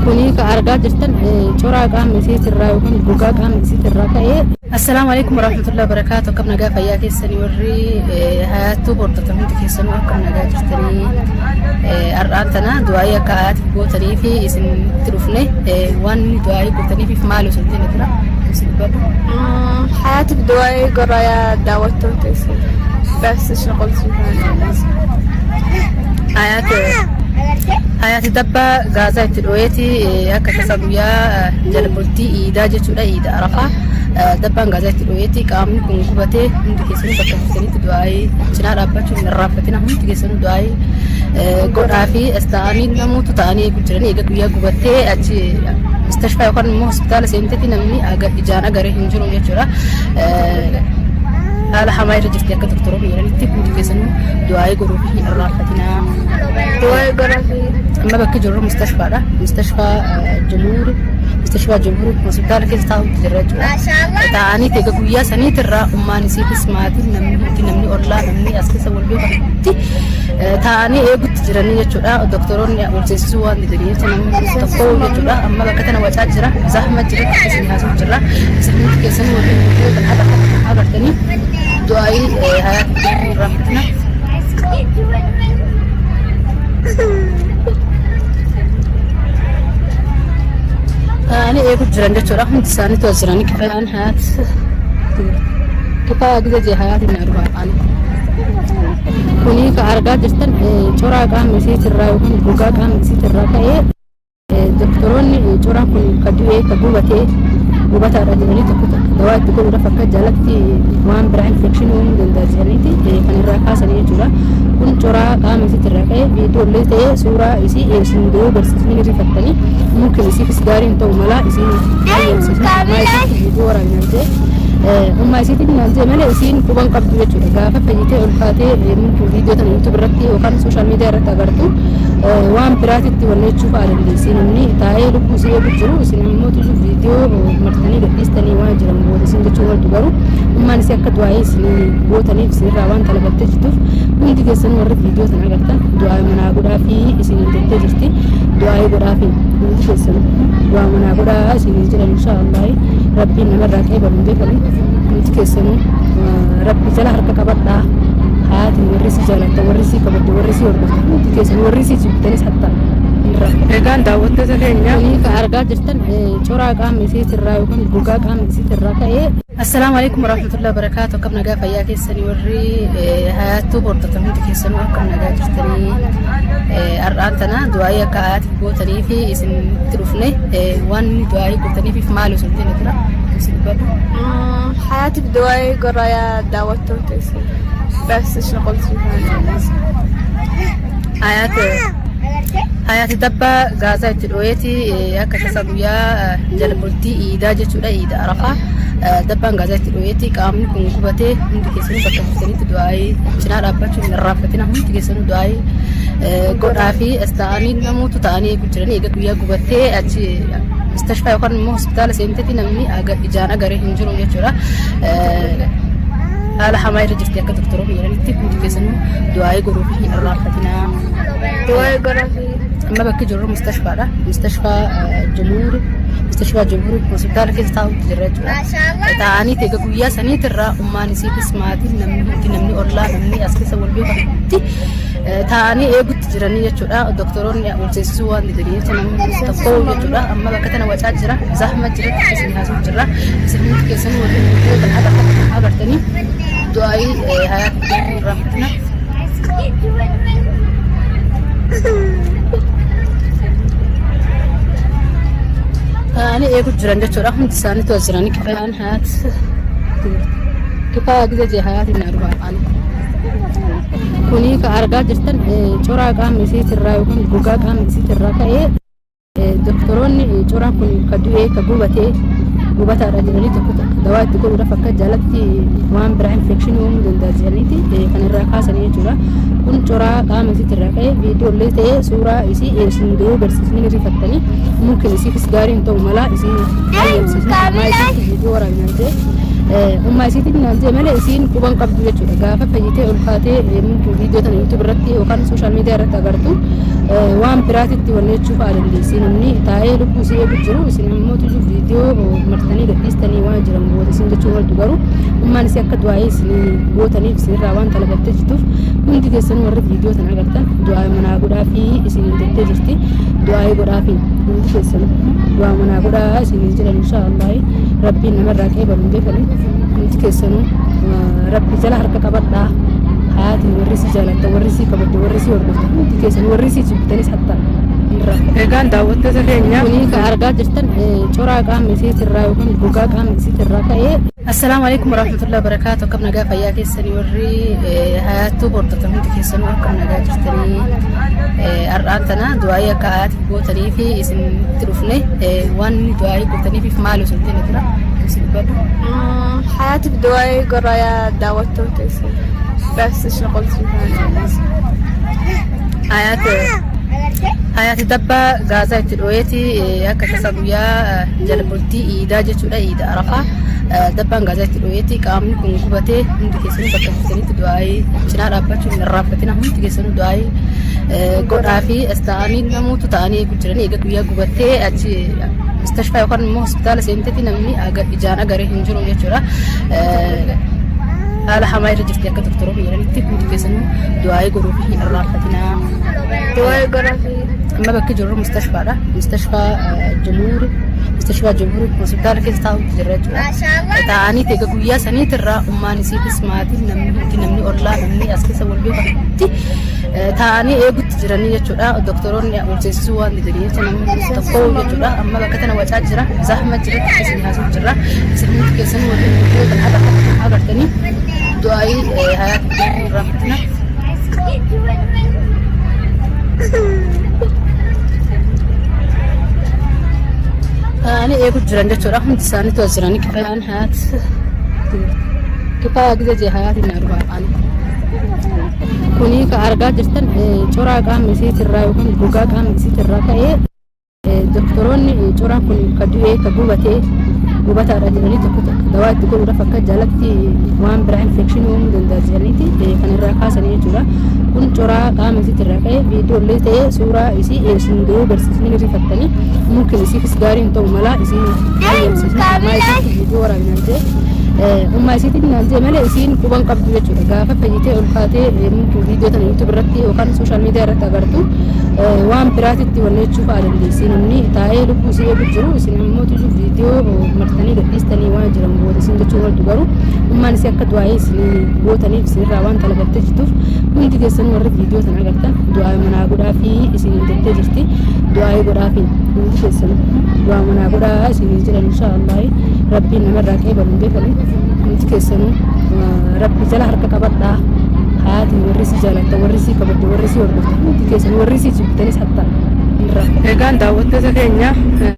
Kuni ka argaa jirtan coraa qaama isiitirraa yookaan gogaa qaama isiitirraa ka'ee. Assalaamu alaikum warahmatullahi wabarakatuh. Akkam nagaa fayyaa keessanii warri hayaattuu hordoftan hundi keessanuu akkam nagaa jirtanii har'aan tana du'aayii akka hayaatiif gootanii fi isinitti dhufne waan inni du'aayii gootaniif maali osoo hin jenne dura isin dubbadhu. حياتي بدبي قرايا دعوتهم تيسير بس ايش نقول Hayaati dabbaa gaazaa itti dho'eeti akka tasa guyyaa jala bultii iidaa jechuudha iida arafaa dabbaan gaazaa itti dho'eeti qaamni kun gubatee hundi keessanuu bakka jirtanitti du'aayii cinaa dhaabbachuu hin irraanfatina hundi keessanuu du'aayii godhaa fi as ta'anii namoota ta'anii eegu jiranii eega guyyaa gubattee achi mustashfaa yookaan immoo hospitaala seentetti namni ijaan agaree hin jiru jechuudha. Haala hamaa irra jirti akka doktoroonni jedhanitti hundi keessanuu du'aayii godhuu fi hin irraanfatinaa. دواي قرافي Amma bakki jirru mustashfaadha. Mustashfaa Jumuuri mustashfaa Jumuuri hospitaala keessa taa'utti jirra jechuudha. Taa'anii eega guyyaa saniitirraa ummaan isiifis maatiin namni hundi namni ollaa namni as keessa wal beekutti taa'anii eegutti jiranii jechuudha. Doktoroonni wal seensisuu waan didanii jecha namni tokko jechuudha. Amma bakka tana wacaa jira. Zahma jira. Isin haasuu jira. Isin hundi keessan waliin agartanii du'aayii hayaatti irraa Taa'anii eegu jiran jechuudha. Hundi isaaniitu as jiranii kifayaan hayaat kifaya gisa jee hayaati na dhufa ani. Kuni ka argaa jirtan coraa qaama isiitirraa yookaan gogaa qaama isiitirraa ka'ee Doktoroonni coraan kun ka du'ee ka gubatee gubataadha jedhanii tokko tokko dawaa itti godhuudhaaf akka jalatti waan biraa infekshinii uumuu danda'a jedhaniiti kan irraa kaasanii jechuudha. Kun coraa qaama isiitti irraa ka'e viidiyoo illee ta'ee suuraa isii isin duruu barsiisni ni rifattanii mumkin isiifis gaarii hin ta'u mala isiin ayyamsiisni ummaa isiitti viidiyoo waraabinaan ta'e ummaa isiitiin naan ta'e malee isiin quban qabdu jechuudha. Gaafa fayyitee ol kaatee mumkin viidiyoo tana YouTube irratti yookaan sooshaal miidiyaa irratti agartu waan biraatitti wanni jechuu fa'a dandeessi namni taa'ee lubbuu isii eegu jiru isin immoo tuyyuu viidiyoo martanii gadhiistanii waan jiran booda isin jechuu maltu garuu ummaan isii akka du'aa'ee isin gootaniif isinirraa waan talabattee jirtuuf hundi keessan warri viidiyoo sana agartan du'aa'ee manaa godhaa fi isin jettee jirti du'aa'ee godhaa fi hundi keessan du'aa manaa godhaa isin jedhan insha Allah rabbiin namarraa qeebalu hin beekani hundi keessanuu rabbi jala harka qabadhaa haati warri si jaalatan warri si kabajju warri si hordoftan hundi keessan warri si jibbitanis hatta Egaan daawwattoota keenya Kuni ka argaa jirtan coraa qaama isiitirraa yookaan gogaa qaama isiitirraa ka'ee. Assalaamu alaikum warahmatullahi wabarakatuh. Akkam nagaa fayyaa keessanii warri hayaattuu hordoftan hundi keessanuu akkam nagaa jirtanii har'aan tana du'aayii akka hayaatiif gootanii fi isinitti dhufne waan inni du'aayii gootaniif maali osoo hin jenne dura isin dubbadhu. حياتي بدبي قرايا دعوتهم تيسير بس ايش نقول Hayaati dabbaa gaazaa itti dho'eeti akka tasa guyyaa jala bultii iidaa jechuudha iida arafaa dabbaan gaazaa itti dho'eeti qaamni kun gubatee hundi keessanuu bakka jirtanitti du'aayii cinaa dhaabbachuu hin irraanfatina hundi keessanuu du'aayii godhaa fi as ta'anii namoota ta'anii eegu jiranii eega guyyaa gubattee achi mustashfaa yookaan immoo hospitaala seentetti namni ijaan agaree hin jiru jechuudha. Haala hamaa irra jirti akka doktoroonni jedhanitti hundi keessanuu du'aayii godhuu fi hin irraanfatinaa. Du'aayii godhaa. Amma bakki jirru mustashfaadha. Mustashfaa Jumuuri mustashfaa Jumuuri hospitaala keessa taa'utti jirra jechuudha. Taa'anii eega guyyaa saniitirraa ummaan isiifis maatiin namni hundi namni ollaa namni as keessa wal beekutti taa'anii eegutti jiranii jechuudha. Doktoroonni wal seensisuu waan didanii jecha namni tokko jechuudha. Amma bakka tana wacaa jira. Zahma jira. Isin haasuu jira. Isin hundi keessan waliin viidiyoo kana agartanii du'aayii hayaatti irraanfatina. Taa'anii eegu jiran jechuudha. Hundi isaaniitu as jiranii kifayaan hayaat kifaya gisa jee hayaatiin na dhufa ani. Kuni ka argaa jirtan coraa qaama isiitirraa yookaan gogaa qaama isiitirraa ka'ee Doktoroonni coraan kun ka du'ee ka gubatee gubataadha jedhanii tokko tokko dawaa itti godhuudhaaf akka jalatti waan biraa infekshinii uumuu danda'a jedhaniiti kan irraa kaasanii jechuudha. Kun coraa qaama isiitti irraa ka'e viidiyoo illee ta'ee suuraa isii isin duruu barsiisni ni rifattanii mumkin isiifis gaarii hin ta'u mala isin ayyamsiisni ammaa isiitti viidiyoo waraabinaan ta'e. Ummaa isiitiin naan jee malee isiin quban qabdu jechuudha. Gaafa fayyitee ol kaatee viidiyoo tana YouTube irratti yookaan social media irratti agartu waan biraatitti wanni jechuu fa'a dandeessi. Namni taa'ee lubbuu isii eegu jiru, isin immoo tuju viidiyoo martanii gadhiistanii waan jiran goota isin jechuu maltu. Garuu ummaan isii akka du'aa'ee isin gootaniif isinirraa waan talabattee jirtuuf, hundi keessanuu warri viidiyoo tana agartan du'aa manaa godhaa fi isin jettee jirti. Du'aa'ee godhaa fi hundi keessanuu du'aa manaa godhaa isin jedhan. Insha Allah Rabbiin namarraa qeebalu hin beekani. Hundi keessanuu Rabbi jala harka qabadhaa. Hayaatiin warri si jaalattan, warri si kabajjan, warri si hordoftan, hundi keessanuu, warri si jibbitanis hatta irraa. Egaan daawwattoota keenya. Kuni kan argaa jirtan coraa qaama isiitirraa yookaan gogaa qaama isiitirraa ka'ee. Assalaamu alaikum warahmatullahi wabarakatuh. Akkam nagaa fayyaa keessanii? Warri Hayaattuu hordoftan hundi keessanuu akkam nagaa jirtanii? Har'aan tana du'aayii akka Hayaatiif gootanii fi isinitti dhufne. Waan inni du'aayii gootaniif maal osoo hin ta'in dura isin dubbadhu. حياتي بدواي قرايا دعوتو بس ايش قلت؟ Hayaat Hayaati dabbaa gaazaa itti dhooyeeti akka tasa guyyaa jala bultii iidaa jechuudha, iida Arafaa, dabbaan gaazaa itti dhooyeeti qaamni kun gubatee. Hundi keessanuu bakka jirtanitti du'aayii cinaa dhaabbachuun hin irraanfatina. Hundi keessanuu du'aayii godhaa fi as ta'anii namoota ta'anii eegu jiranii. Eega guyyaa gubattee achi mustashfaa yookaan immoo hospitaala seentetti namni ijaan agaree hin jiru jechuudha. Haala hamaa irra jirti akka doktoroonni jedhanitti. Hundi keessanuu du'aayii godhuu fi hin irraanfatinaa. دواي قرافي. Amma bakki jirru mustashfaadha. Mustashfaa Jumuur, mustashfaa Jumuur hospitaala keessa taa'utti jirra jechuudha. Taa'anii eega guyyaa saniitirraa ummaan isiifis maatiin, namni hundi, namni ollaa, namni as keessa wal beekanitti taa'anii eegutti jiranii jechuudha. Doktoroonni ol seensisuu waan didanii jecha namni tokko jechuudha. Amma bakka tana wacaa jira. Zahma jira. Isin haasuu jira. Isin hundi keessan warri viidiyoo kana agartanii du'aayii Hayaatiif irraanfatina. Taa'anii eegu jiran jechuudha. Hundi isaaniitu as jiranii kifayaan Hayaat kifayaa gisa jee Hayaatiin na dhufa afaan. Kuni kan argaa jirtan coraa qaama isiitirraa yookaan gogaa qaama isiitirraa ka'ee doktoroonni coraan kun ka du'ee ka gubatee gubataadha jedhanii tokko tokko dawaa itti godhuudhaaf akka jalatti waan biraa infekshinii uumuu danda'a jedhaniiti kan irraa kaasanii jechuudha. Kun coraa qaama isiitirraa ka'ee viidiyoo illee ta'ee suuraa isii isin gahuu barsiisni ni rifattanii mumkin isiifis gaarii hin ta'u mala isin ayyamsiisni ammaa isiitti viidiyoo waraabinaan ta'e ummaa isiitiin naan jee malee isiin quban qabdu jechuudha. Gaafa fayyitee ol kaatee mumkin viidiyoo tana YouTube irratti yookaan social media irratti agartu waan biraatitti wanni jechuu fa'a dandeessi. Namni taa'ee lubbuu isii eegu jiru, isin immoo tuju viidiyoo martanii gadhiistanii waan jiran goota isin jechuu maltu. Garuu ummaan isii akka du'aayii isin gootaniif isinirraa waan talabattee jirtuuf, hundi keessanuu warri viidiyoo tana agartan du'aa manaa godhaa fi isin jettee jirti. Du'aayii godhaa fi hundi keessanuu du'aa manaa godhaa isin jedhan. Insha Allah Rabbiin namarraa qeebalu hin beekani. Hundi keessanuu Rabbi jala harka qabadhaa. Hayaatiin warri si jaalattan, warri si kabajjan, warri si hordoftan, hundi keessanuu, warri si jibbitanis hatta irraa. Egaan daawwattoota keenya.